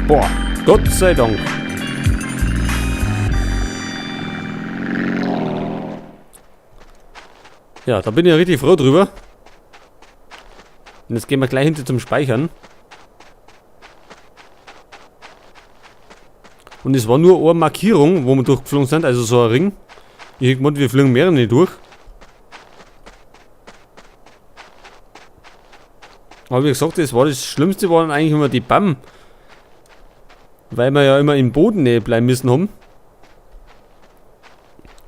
Boah, Gott sei Dank. Ja, da bin ich ja richtig froh drüber. Und jetzt gehen wir gleich hinter zum Speichern. Und es war nur eine Markierung, wo wir durchgeflogen sind, also so ein Ring. Ich hätte gemeint, wir fliegen mehrere durch. Aber wie gesagt, das war das Schlimmste, waren eigentlich immer die BAM. Weil wir ja immer im Bodennähe bleiben müssen haben.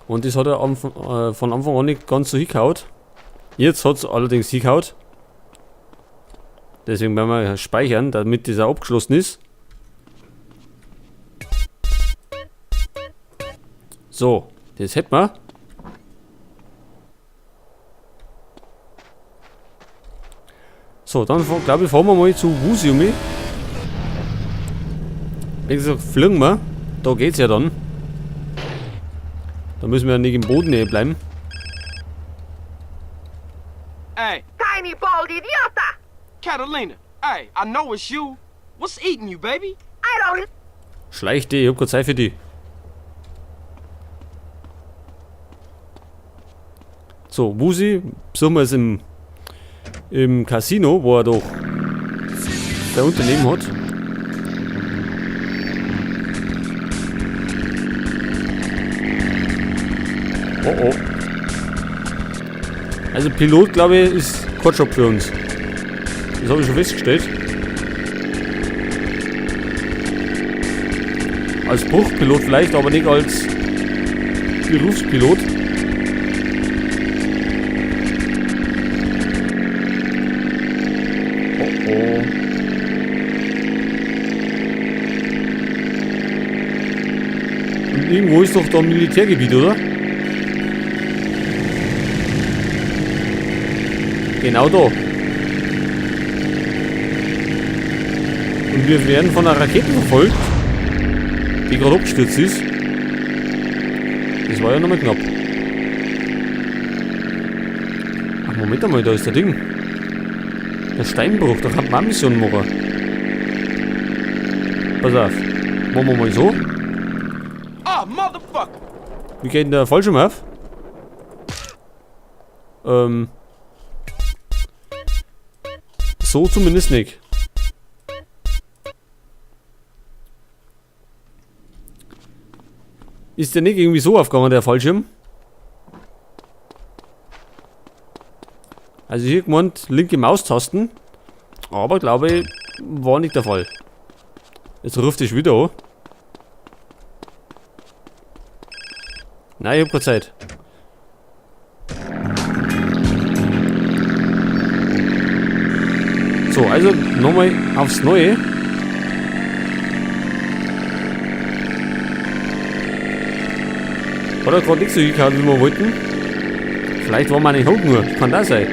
Und das hat er von Anfang an nicht ganz so hingehauen. Jetzt hat's allerdings hingehauen. Deswegen werden wir speichern, damit das auch abgeschlossen ist. So, das hätten wir. So, dann glaube ich, fahren wir mal zu Woozy. Wie gesagt, fliegen wir. Da geht's ja dann. Da müssen wir ja nicht im Bodennähe bleiben. Hey. Tiny bald idiota! Catalina, hey, I know it's you. What's eating you, baby? I don't... Schleich dich, ich hab keine Zeit für die. So, Woozy, besuchen wir es im Casino, wo er doch sein Unternehmen hat. Oh oh. Also Pilot, glaube ich, ist kein Job für uns. Das habe ich schon festgestellt. Als Bruchpilot vielleicht, aber nicht als Berufspilot. Oh oh. Und irgendwo ist doch da ein Militärgebiet, oder? Genau da. Und wir werden von einer Rakete verfolgt, die gerade abgestürzt ist. Das war ja nochmal knapp. Ach, Moment einmal, da ist der Ding. Der Steinbruch, da kann man auch Mission machen. Pass auf. Machen wir mal so. Ah, Motherfucker! Wie geht denn der Fallschirm auf? So zumindest nicht. Ist der nicht irgendwie so aufgegangen, der Fallschirm? Also hier gemeint, linke Maustasten. Aber glaube ich, war nicht der Fall. Jetzt ruft ich wieder an. Nein, ich hab keine Zeit. So, also nochmal aufs Neue. Hat er grad nicht so hingehauen, wie wir wollten. Vielleicht war meine Hook nur. Kann das sein.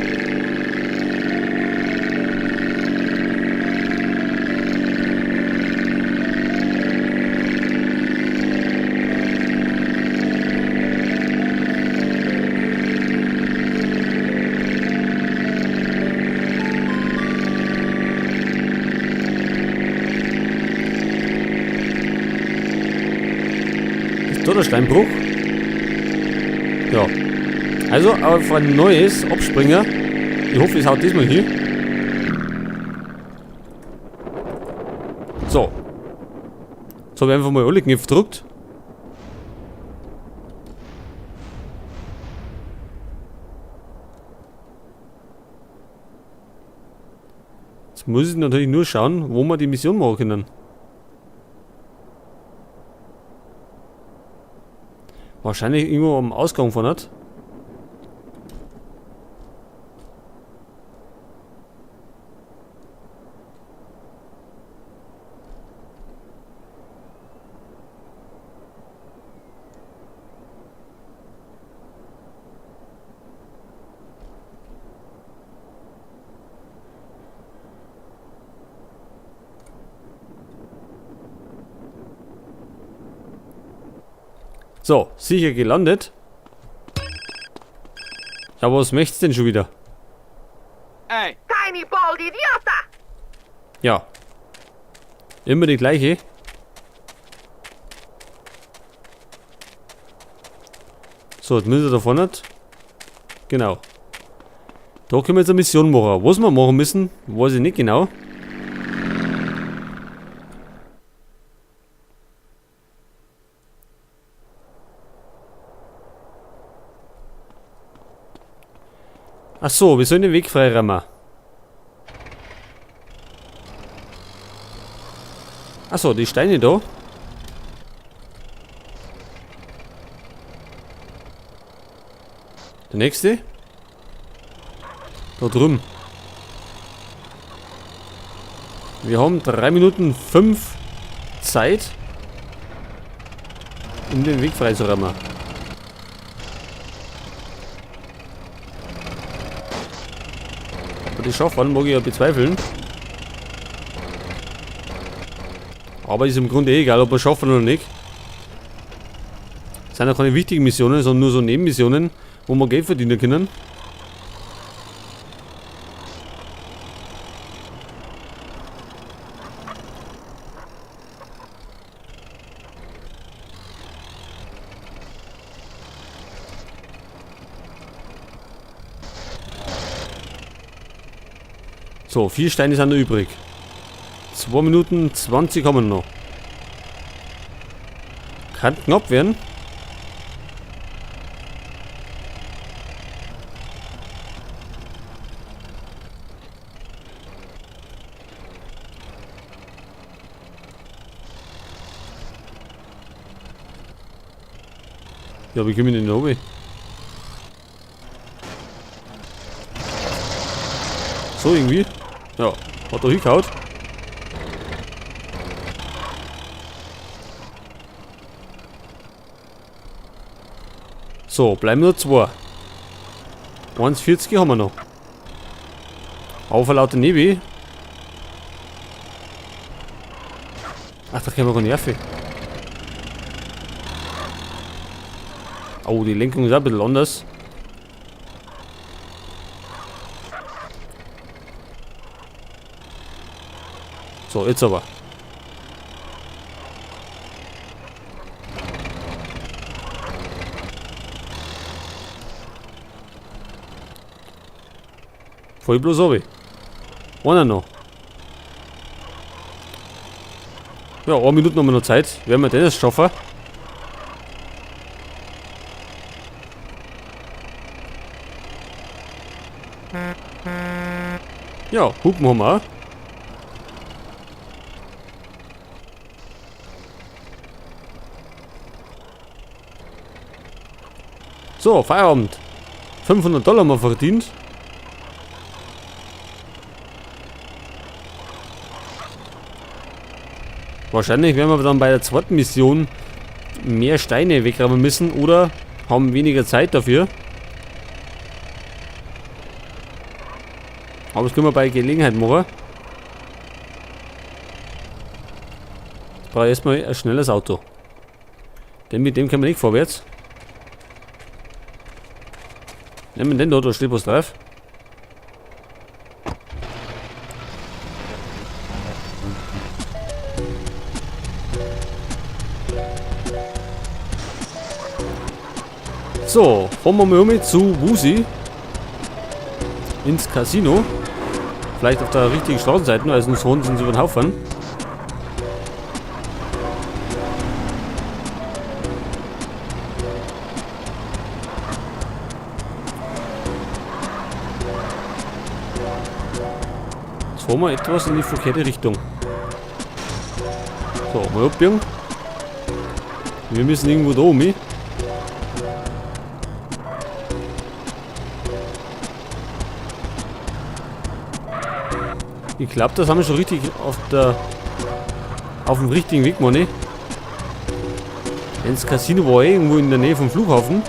Ist da der Steinbruch? Ja. Also, auf ein neues Abspringer. Ich hoffe, es haut diesmal hin. So. Jetzt hab ich einfach mal alle Knöpfe gedrückt. Jetzt muss ich natürlich nur schauen, wo wir die Mission machen können. Wahrscheinlich irgendwo am Ausgang von hat. So, sicher gelandet. Ja, aber was möchtest du denn schon wieder? Hey. Tiny bald idiota! Ja. Immer die gleiche. So, jetzt müssen wir da vorne. Genau. Da können wir jetzt eine Mission machen. Was wir machen müssen, weiß ich nicht genau. Ach so, wir sollen den Weg freiräumen. Ach so, die Steine da. Der nächste. Da drüben. Wir haben 3 Minuten 5 Zeit, um den Weg freizuräumen. Aber die Schaffern mag ich ja bezweifeln. Aber ist im Grunde eh egal, ob wir schaffen oder nicht. Das sind ja keine wichtigen Missionen, sondern nur so Nebenmissionen, wo wir Geld verdienen können. So, 4 Steine sind noch übrig. 2 Minuten 20 haben wir noch. Kann knapp werden. Ja, wie kommen wir denn da runter? So irgendwie. Ja, hat er hingehauen. So, bleiben nur 2. 1,40 haben wir noch. Auf lauter Nebel. Ach, da können wir gar nicht rauf. Oh, die Lenkung ist auch ein bisschen anders. So, jetzt aber. Voll bloß runter. Einer noch. Ja, 1 Minute haben wir noch Zeit. Werden wir das schaffen? Ja, Hupen haben wir auch. So, Feierabend. 500 $ haben wir verdient. Wahrscheinlich werden wir dann bei der zweiten Mission mehr Steine wegräumen müssen oder haben weniger Zeit dafür. Aber das können wir bei Gelegenheit machen. Jetzt brauche ich erstmal ein schnelles Auto. Denn mit dem können wir nicht vorwärts. Nehmen wir den da, da steht was drauf. So, fahren wir mal um zu Woozie. Ins Casino. Vielleicht auf der richtigen Straßenseite, weil sonst holen sie uns über den Haufen. Jetzt fahren wir etwas in die verkehrte Richtung. So, mal abbiegen. Wir müssen irgendwo da um. Ich glaub, das haben wir schon richtig auf dem richtigen Weg, meine ich. Ins Casino war eh irgendwo in der Nähe vom Flughafen.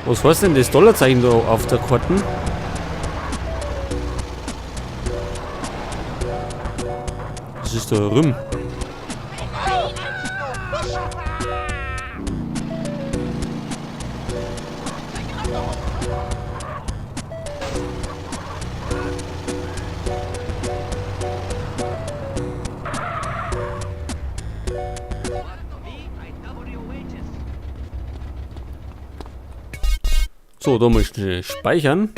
Was heißt denn das Dollarzeichen da auf der Karte? Das ist der Rum. So, da möchte ich speichern.